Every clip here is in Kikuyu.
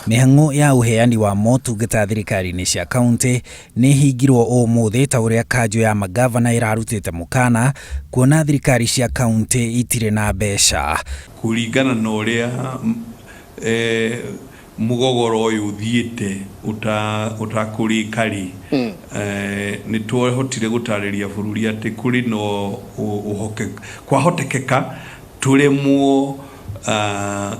Mĩhang'o ya ũheani wa motungata thirikari-inĩ cia kauntĩ nĩ ĩhingirwo ũmũthĩ ta ũrĩa kanjũ ya mangavana ĩrarutĩte mũkana kuona thirikari cia kauntĩ itirĩ na mbeca. Kũringana na ũrĩa mũgogoro ũyũ ũthiĩte ũtakũrĩka-rĩ, nĩ twahotire gũtarĩria bũrũri atĩ kũrĩ na kwahotekeka tũremwo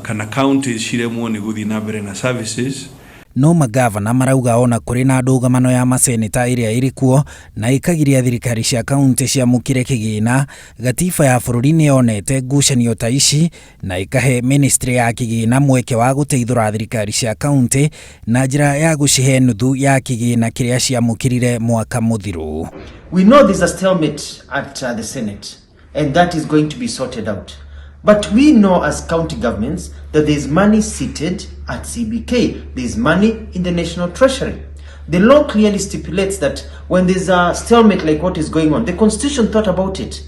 kana counties ciremwo nĩ gũthiĩ na mbere na services. No mangavana marauga ona kũrĩ na ndũgamano ya maseneta ĩrĩa ĩrĩ kuo na ĩkagiria thirikari cia kauntĩ ciamũkĩre kĩgĩna, gatiba ya bũrũri nĩ yonete ngucanio ta ici na ĩkahe ministry ya kĩgĩna mweke wa gũteithũra thirikari cia kauntĩ na njĩra ya gũcihe nuthu ya kĩgĩna kĩrĩa ciamũkĩrire mwaka mũthiru. We know there's a stalemate at the Senate and that is going to be sorted out. But we know as county governments that there is money seated at CBK. There is money in the National Treasury. The law clearly stipulates that when there's a stalemate like what is going on, the Constitution thought about it,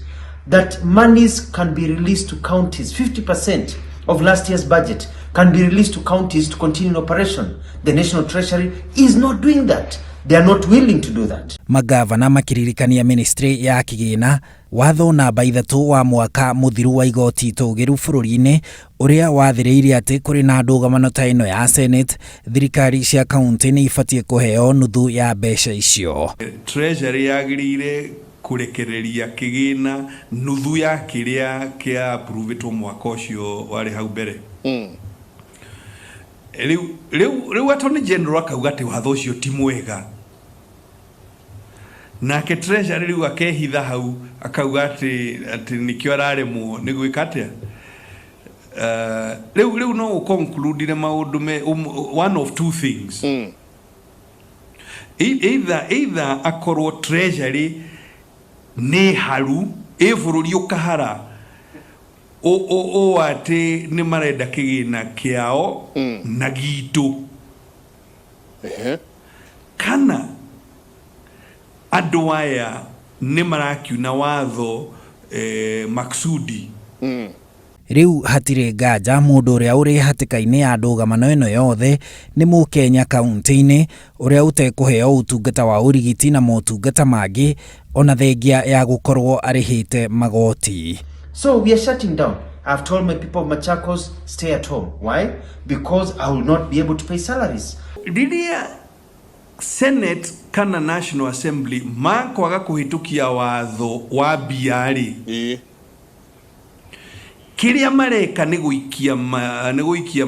that monies can be released to counties. 50% of last year's budget can be released to counties to continue in operation. The National Treasury is not doing that. They are not willing to do that. Magavana makĩririkania ministry ya kĩgĩna watho namba 3 wa mwaka mũthiru wa igoti tũgĩru bũrũri-inĩ ũrĩa wathĩrĩirie atĩ kũrĩ na ndũgamano ta ĩno ya Senate, thirikari cia kauntĩ nĩ ibatiĩ kũheo nuthu ya mbeca icio. Treasury yagĩrĩire kũrekereria kĩgĩna nuthu ya kĩrĩa kĩa approve-ĩtwo mwaka ũcio warĩ hau mbere. Rĩu Attorney General akauga atĩ watho ũcio ti mwega, nake Treasury rĩu akehitha hau akauga atĩ nĩkĩo araremwo nĩ gwĩka atĩa. Rĩu no ũconclude maũndũ me one of two things. Either akorwo Treasury nĩ haru ĩ bũrũri ũkahara ũ atĩ nĩ marenda kĩgĩna kĩao na gitũ, kana andũ aya nĩ marakiuna watho maksudi. Rĩu hatirĩ nganja mũndũ ũrĩa ũrĩ hatĩka-inĩ ya ndũgamano ĩno yothe nĩ mũkenya kaunti-inĩ ũrĩa ũtekũheo ũtungata wa ũrigiti na motungata mangĩ ona thengia ya gũkorwo arĩhĩte magoti. So we are shutting down. I've told my people of Machakos, stay at home. Why? Because I will not be able to pay salaries. Rĩrĩa Senate kana National Assembly makwaga kũhĩtũkia watho wa mbia-rĩ, kĩrĩa mareka nĩ gũikia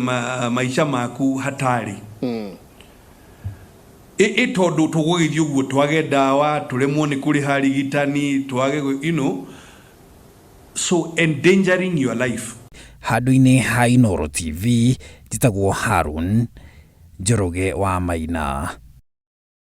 maica maku hatari. Ĩ tondũ tũgũgĩthiĩ ũguo twage ndawa, tũremwo nĩ kũrĩha arigitani, twage so endangering your life. Handũ-inĩ ha Inooro TV, njĩtagwo Harun Njoroge wa Maina.